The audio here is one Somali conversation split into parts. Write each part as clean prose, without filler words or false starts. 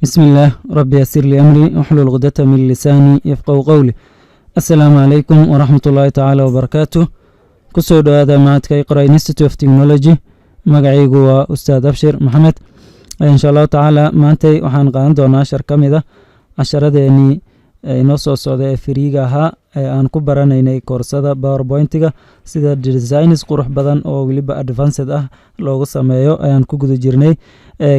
بسم الله، رب يسر لي أمري واحلل عقدة من لساني يفقهوا قولي. السلام عليكم ورحمة الله تعالى وبركاته. Kusoo dhawaada macadka Iqra Institute of Technology. Magacaygu waa Ustaad Abshir Maxamed. Insha Allahu tacaala, maantay waxaan qaadan doonaa cashar ka mid ah casharadeenii inoo soo socda ee free-ga ahaa ee aan ku baranaynay koorsada PowerPointiga, sida designs qurux badan oo weliba advanced ah loogu sameeyo ayaan ku guda jirnay,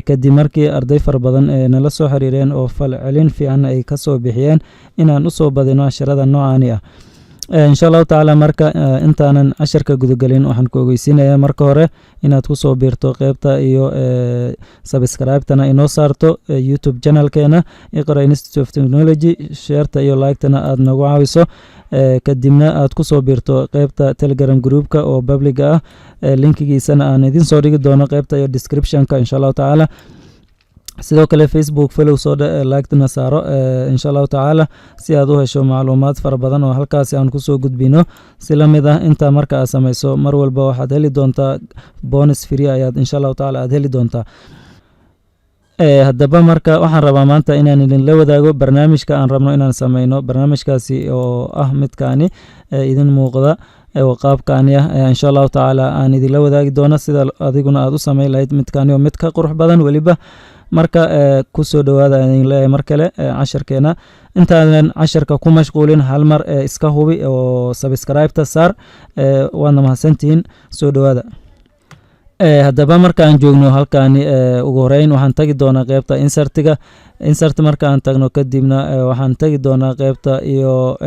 kadib markii arday fara badan ee nala soo xiriireen oo falcelin fiican ay kasoo bixiyeen inaan usoo badino casharada noocaani ah, insha Allahu tacaala. Marka intaanan casharka gudagelin, waxaan ku ogeysiinayaa marka hore inaad kusoo biirto qeybta iyo subscribe-tana inoo saarto YouTube channelkeena Iqra Institute of Technology, share-ta iyo like-tana aad nagu caawiso, kadibna aad kusoo biirto qeybta Telegram groupka oo public-ga ah, linkigiisana aan idin soo dhigi doono qeybta iyo descriptionka, insha Allahu tacaala. Sidoo kale Facebook follow soo like-tana saaro, insha Allahu tacaala, si aad u hesho macluumaad fara badan oo halkaasi aan kusoo gudbino. Si la mid ah intaa marka aad samayso, mar walba waxaad heli doontaa bonus free ayaad, insha Allahu tacaala, aad heli doontaa. Haddaba marka waxaan rabaa maanta inaan idinla wadaago barnaamijka aan rabno inaan sameyno, barnaamijkaasi oo ah midkaani idin muuqda oo qaabkaani ah. Insha Allahu tacaala aan idinla wadaagi doono sida adiguna aad u sameyn lahayd midkaani oo mid ka qurux badan weliba. Marka kusoo dhowaada idin leeyahay mar kale casharkeena. Intaanan casharka ku mashquulin, hal mar iska hubi oo subscribe-ta saar. Waadna mahadsantihiin, soo dhowaada. Haddaba markaan joogno halkaani, ugu horeyn waxaan tagi doonaa qeybta insertiga. Insert markaan tagno kadibna, waxaan tagi doonaa qeybta iyo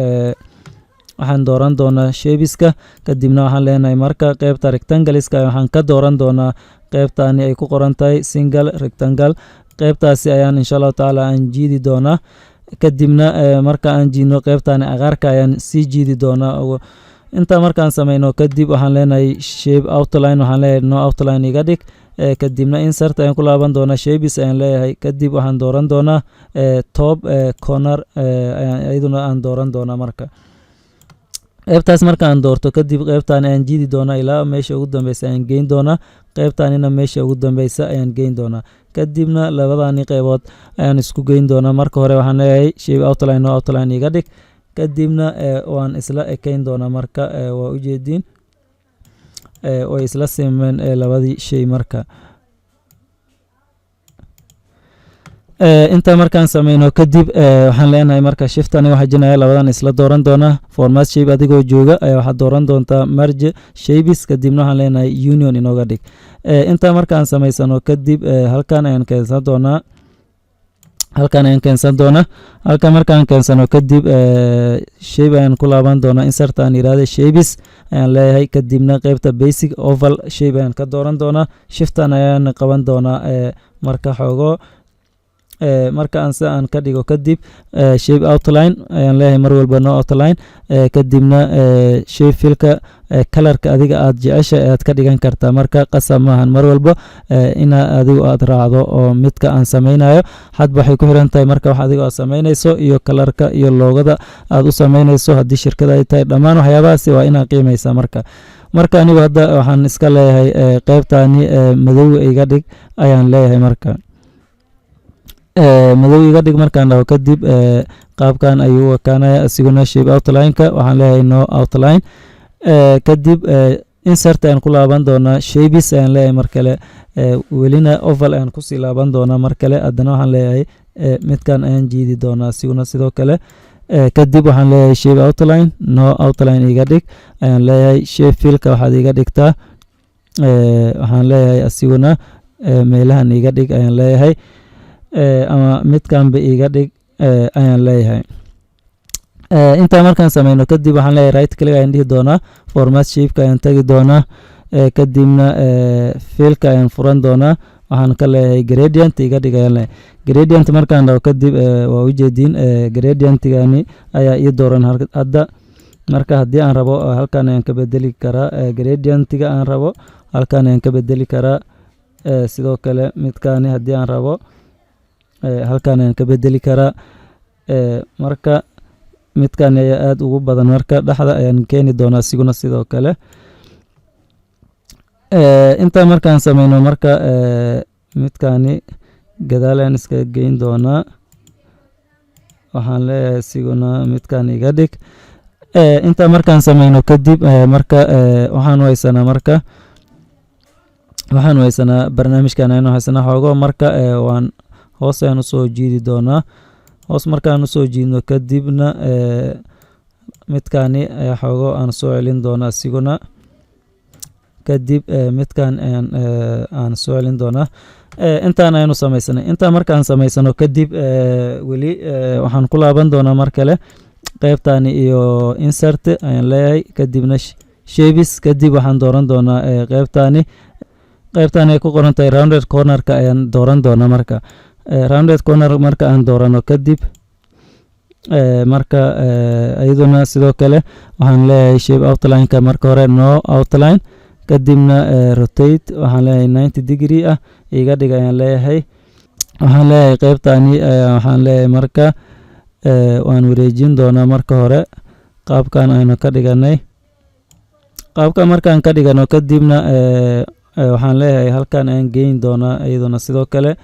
waxaan dooran doonaa shapeska. Kadibna waxaan leenahay marka qeybta rectangleska waxaan ka dooran doonaa qeybtani ay ku qoran tahay single rectangle. Qeybtaasi ayaan, insha Allahu tacaala, aan jiidi doonaa. Kadibna marka aan jiidno, qeybtani cagaarka ayaan sii jiidi doonaa. Intaa markaan sameyno kadib, waxaan leenahay shape outline, waxaan leeyahay no outline iga dhig. Kadibna insert ayaan ku laaban doonaa, shapes ayaan leeyahay. Kadib waxaan dooran doonaa top corner, iyaduna aan dooran doonaa. Marka qeybtaas markaan doorto kadib, qeybtaan ayaan jiidi doonaa ilaa meesha ugu dambeysa ayaan geyn doonaa. Qeybtaanina meesha ugu dambeysa ayaan geyn doonaa. Kadibna labadani qeybood ayaan isku geyn doonaa. Marka hore waxaan leeyahay shape outline, no outline iga dhig. Kadibna waan isla ekeyn doonaa. Marka waa ujeediin, way isla simeen labadii shay. Marka intaa markaan sameyno kadib, waxaan leenahay marka shift aniga xajinaya, labadan isla dooran doonaa. Format shape adigoo jooga ayaa waxaad dooran doontaa merge shapes. Kadibna waxaan leenahay union inooga dhig. Intaa markaan samaysano kadib, halkan ayaan keensan doonaa, halkan ayaan keensan doonaa. Halkan markaan keensano kadib, shape ayaan ku laaban doonaa, insert aan yiraahda, shapes ayaan leeyahay. Kadibna qeybta basic oval shape ayaan ka dooran doonaa. Shiftan ayaan qaban doonaa. Marka xoogo marka aan si aan ka dhigo kadib, shape outline ayaan leeyahay, mar walba no outline. Kadibna shape fillka colorka adiga aad jecesha ayaad ka dhigan kartaa. Marka qasab maahan mar walba ina adigu aad raacdo oo midka aan sameynayo. Hadba waxay ku xiran tahay marka wax adiga aad sameynayso iyo colorka iyo logoda aad u sameynayso, haddii shirkada ay tahay, dhammaan waxyaabahaasi waa inaa qiimeysa. Marka anigu hadda waxaan iska leeyahay qeybtani madow iga dhig ayaan leeyahay. Marka madow iga dhig markaan dhaho kadib, qaabkan ayuu u ekaanaya isiguna. Shape outline-ka waxaan leeyahay no outline. Kadib insert ayaan ku laaban doonaa, shapes ayaan leeyahay. Mar kale welina oval ayaan kusii laaban doonaa. Mar kale haddana waxaan leeyahay midkan ayaan jiidi doonaa isiguna sidoo kale. Kadib waxaan leeyahay shape outline, no outline iga dhig ayaan leeyahay. Shape fillka waxaad iga dhigtaa, waxaan leeyahay asiguna meelahan iga dhig ayaan leeyahay, ama midkanba iga dhig ayaan leeyahay. Intaa markaan sameyno kadib, waxaan leeyahay right click ayaan dhihi doonaa, format shapeka ayaan tagi doonaa. Kadibna fillka ayaan furan doonaa. Waxaan ka leeyahay gradient iga dhig ayaan leeyahay. Gradient markaan dhaho kadib, waa ujeediin, gradientigani ayaa ii dooran hadda. Marka haddii aan rabo, halkan ayaan ka bedeli karaa. Gradientiga aan rabo halkan ayaan ka bedeli karaa. Sidoo kale midkani haddii aan rabo, halkan ayaan ka bedeli karaa. Marka midkan ayaa aada ugu badan, marka dhexda ayaan keeni doonaa siguna sidoo kale. Intaa markaan sameyno, marka midkani Gadaal ayaan iskaga geyn doonaa. Waxaan leeyahay isiguna midkan iga dhig. Intaa markaan sameyno kadib, marka waxaanu haysanaa, marka waxaanu haysanaa barnaamijkan ayanu haysanaa xoogo. Marka waan hoos ayaan usoo jiidi doonaa. Hoos markaan usoo jiidno kadibna, midkani xoogo aan soo celin doonaa isiguna. Kadib midkan aan soo celin doonaa. Intaan ayanu sameysanay. Intaan markaan samaysano kadib, weli waxaan ku laaban doonaa mar kale qeybtani iyo insert ayaan leeyahay, kadibna shapes. Kadib waxaan dooran doonaa qeybtani ay ku qoran tahay rounded cornerka ayaan dooran doonaa. Marka rounded corner marka aan doorano kadib, marka iyaduna sidoo kale waxaan leeyahay shape outline-ka marka hore no outline, kadibna rotate waxaan leeyahay 90 degree ah iga dhig ayaan leeyahay. Waxaan leeyahay qeybtani, waxaan leeyahay marka waan wareejin doonaa marka hore qaabkan aynu ka dhiganay. Qaabka markaan ka dhigano kadibna, waxaan leeyahay halkan ayaan geyn doonaa iyaduna sidoo kale.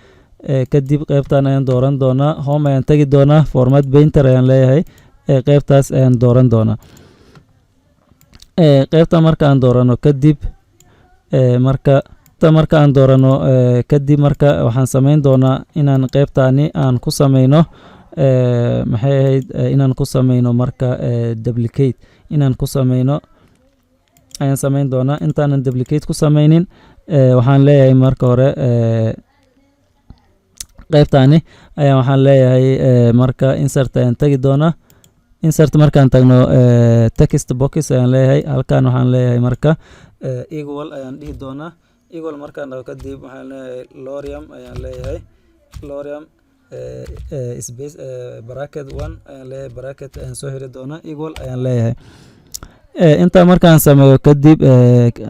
Kadib qeybtan ayaan dooran doonaa, home ayaan tegi doonaa, format painter ayaan leeyahay, qeybtaas ayaan dooran doonaa. Qeybta markaan doorano kadib, marka aan doorano kadib, marka waxaan sameyn doonaa inaan qeybtani aan ku sameyno, maxay ahayd, inaan ku sameyno marka duplicate inaan ku sameyno ayaan sameyn doonaa. Intaanan duplicate ku sameynin, waxaan leeyahay marka hore qeybtani ayaa waxaan leeyahay marka insert ayaan tegi doonaa. Insert markaan tagno, text box ayaan leeyahay. Halkan waxaan leeyahay marka equal ayaan dhihi doonaa. Equal markaan dhaho kadib, waxaan leeyahay lorem ayaan leeyahay, lorem space bracket one ayaan leeyahay, bracket ayaan soo xiri doonaa, equal ayaan leeyahay. Intaa markaan sameeyo kadib,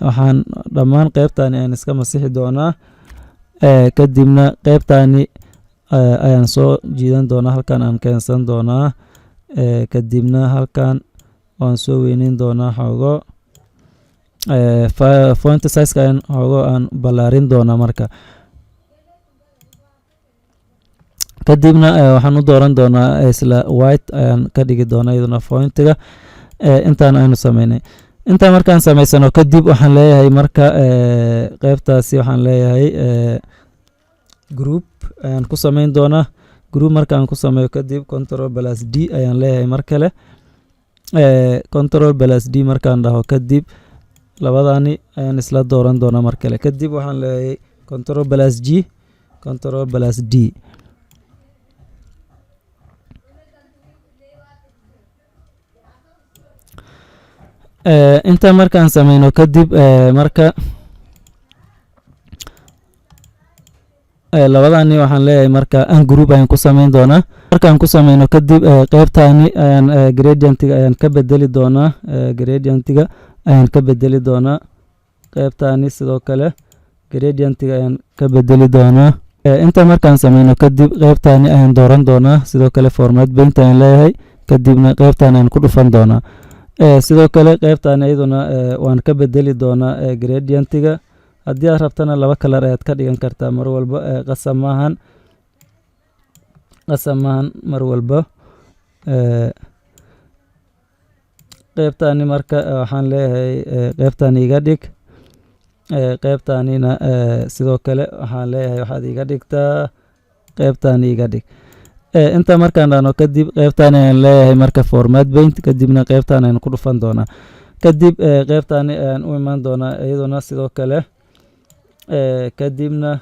waxaan dhammaan qeybtani ayaan iska masixi doonaa. Kadibna qeybtani ayaan soo jiidan doonaa, halkan aan keensan doonaa. Kadibna halkan waan soo weyneyn doonaa xoogo, font sizeka ayaan xoogo aan ballaarin doonaa. Marka kadibna waxaan u dooran doonaa isla white ayaan ka dhigi doonaa iyaduna fontiga. Intaan aynu sameynay. Intaan markaan samaysano kadib, waxaan leeyahay marka qeybtaasi waxaan leeyahay group ayaan ku sameyn doonaa. Group markaan ku sameeyo kadib, control plus D ayaan leeyahay mar kale. Control plus D markaan dhaho kadib, labadani ayaan isla dooran doonaa mar kale. Kadib waxaan leeyahay control plus G, control plus D. Inta markaan sameyno kadib, marka labadani waxaan leeyahay marka ungroup ayaan ku sameyn doonaa. Markaan ku sameyno kadib, qeybtani ayaan gradientiga ayaan ka bedeli doonaa, gradientiga ayaan ka bedeli doonaa. Qeybtani sidoo kale gradientiga ayaan ka bedeli doonaa. Inta markaan sameyno kadib, qeybtani ayaan dooran doonaa. Sidoo kale format paint ayaan leeyahay, kadibna qeybtan ayaan ku dhufan doonaa. Sidoo kale qeybtan iyaduna waan ka bedeli doonaa gradientiga. Haddii aad rabtana laba color ayaad ka dhigan kartaa mar walba, qasab maahan, qasab maahan mar walba. Qeybtani marka waxaan leeyahay qeybtan iga dhig. Qeybtanina sidoo kale waxaan leeyahay waxaad iga dhigtaa qeybtan iga dhig. Inta markaan dhahno kadib, qeybtan ayaan leeyahay marka format paint, kadibna qeybtan ayaan ku dhufan doonaa. Kadib qeybtani ayaan u imaan doonaa iyaduna sidoo kale. Kadibna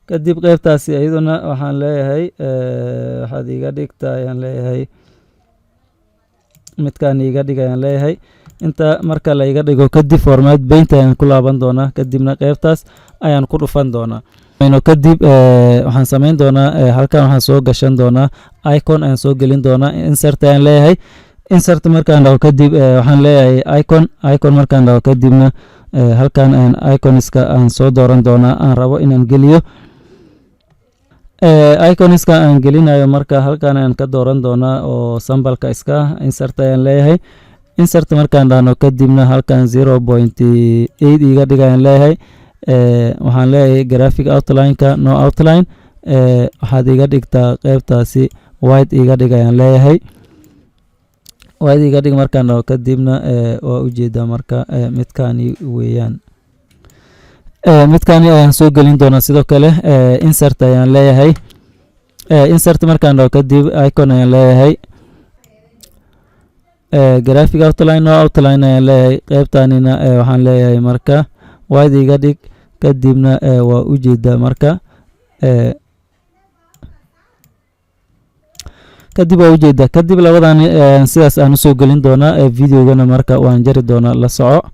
kadib qeybtaasi iyaduna waxaan leeyahay waxaad iga dhigtaa ayaan leeyahay, midkaan iga dhig ayaan leeyahay. Inta marka la iga dhigo kadib, format paint ayaan ku laaban doonaa, kadibna qeybtaas ayaan ku dhufan doonaa. Kadib waxaan sameyn doonaa halkan waxaan soo gashan doonaa icon ayaan soo gelin doonaa. Insert ayaan leeyahay. Insert markaan dhaho kadib, waxaan leeyahay icon. Icon markaan dhaho kadibna, halkan ayaan iconiska aan soo dooran doonaa aan rabo inaan geliyo. Iconiska aan gelinayo marka halkan ayaan ka dooran doonaa oo sampleka iska ah. Insert ayaan leeyahay. Insert markaan dhahno kadibna halkan 0.8 iga dhigayaan leeyahay. Waxaan leeyahay graphic outline-ka no outline, waxaad iga dhigtaa qeybtaasi white iga dhigayaan leeyahay. White iga dhig markaan dhaho kadibna waa ujeedaa marka midkaani weeyaan. Midkaani ayaan soo gelin doonaa. Sidoo kale insert ayaan leeyahay. Insert markaan dhaho kadib icon ayaan leeyahay, graphic outline no outline ayaan leeyahay. Qeybtanina waxaan leeyahay marka white iga dhig. Kadibna waa ujeedaa marka, kadib waa ujeedaa. Kadib labadan sidaas aan usoo gelin doonaa, videogana marka waan jari doonaa, la soco.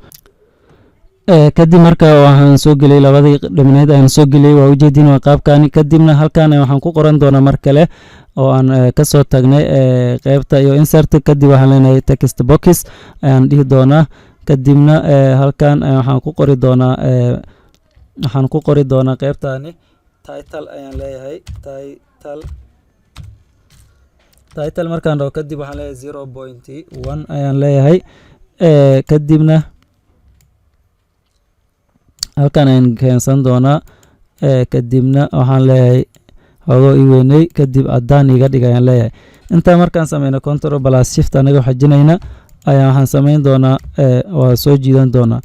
Kadib marka waxaan soo geliyey labadii dhibneed ayaan soo geliyey, waa ujeedin, waa qaabkani. Kadibna halkan waxaan ku qoran doonaa mar kale oo aan kasoo tagnay qeybta iyo insert. Kadib waxaan leenahay text box ayaan dhihi doonaa. Kadibna halkan waxaan ku qori doonaa qeybtani title ayaan leeyahay. Title, title markaan dhaho kadib waxaan leeyahay 0.1 ayaan leeyahay. Kadibna halkan ayaan keensan doonaa. Kadibna waxaan leeyahay hogoo ii weyney, kadib caddaan iga dhig ayaan leeyahay. Intaa markaan sameyno, control plus shift anaga xajinayna ayaa waxaan sameyn doonaa, waa soo jiidan doonaa.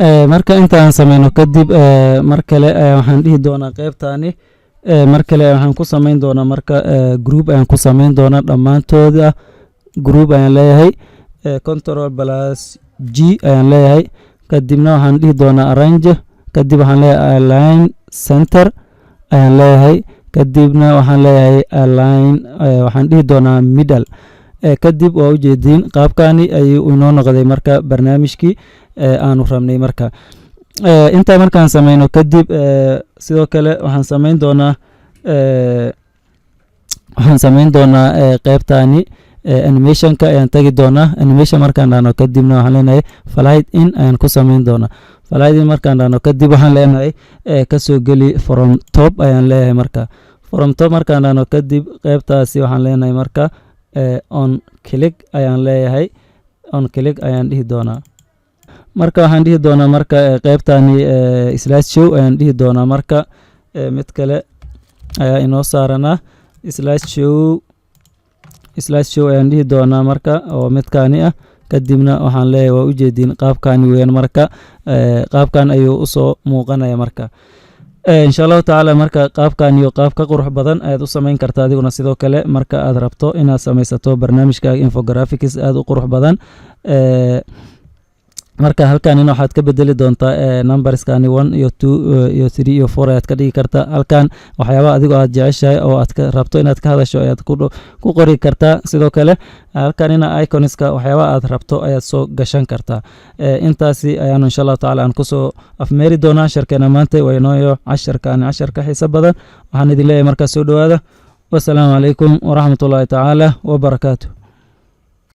Marka intaan sameyno kadib, mar kale waxaan dhihi doonaa qeybtani, mar kale waxaan ku sameyn doonaa marka group ayaan ku sameyn doonaa dhammaantooda. Group ayaan leeyahay, control plus G ayaan leeyahay. Kadibna waxaan dhihi doonaa arrange. Kadib waxaan leeyahay align center ayaan leeyahay. Kadibna waxaan leeyahay align, waxaan dhihi doonaa middle. Kadib waa ujeediin, qaabkani ayuu inoo noqday marka barnaamijkii aanu rabnay. Marka intaa markaan sameyno kadib, sidoo kale waxaan sameyn doonaa qeybtani animationka ayaan tagi doonaa. Animation markaan dhahno kadibna waxaan leenahay fade in ayaan ku sameyn doonaa. Fade in markaan dhahno kadib waxaan leenahay kasoo geli from top ayaan leeyahay. Marka from top markaan dhahno kadib, qeybtaasi waxaan leenahay marka on click ayaan leeyahay. On click ayaan dhihi doonaa. Marka waxaan dhihi doonaa marka qeybtani slide show ayaan dhihi doonaa. Marka mid kale ayaa inoo saaranaa slide show. Slide show ayaan dhihi doonaa marka oo midkaani ah. Kadibna waxaan leeyahay, waa ujeediin, qaabkani weeyaan. Marka qaabkan ayuu usoo muuqanaya. Marka insha Allahu tacaala, marka qaabkan iyo qaab ka qurux badan ayaad u samayn karta adiguna sidoo kale marka aad rabto inaad samaysato barnaamijkaaga infographics aada u qurux badan. Marka halkanina waxaad ka bedeli doontaa numberskani, one iyo two iyo three iyo four ayaad ka dhigi kartaa. Halkan waxyaabaha adigoo aad jeceshahay oo aad rabto inaad ka hadasho ayaad ku qori kartaa. Sidoo kale halkanina iconska waxyaabaha aad rabto ayaad soo gashan kartaa. Intaasi ayaanu insha Allahu tacala aan kusoo afmeeri doonaa casharkeena maanta. Waynooyo casharkan cashar ka xiiso badan. Waxaan idin leeyahay markaas soo dhowaada. Wasalaamu calaykum waraxmat ullahi tacaala wabarakaatu.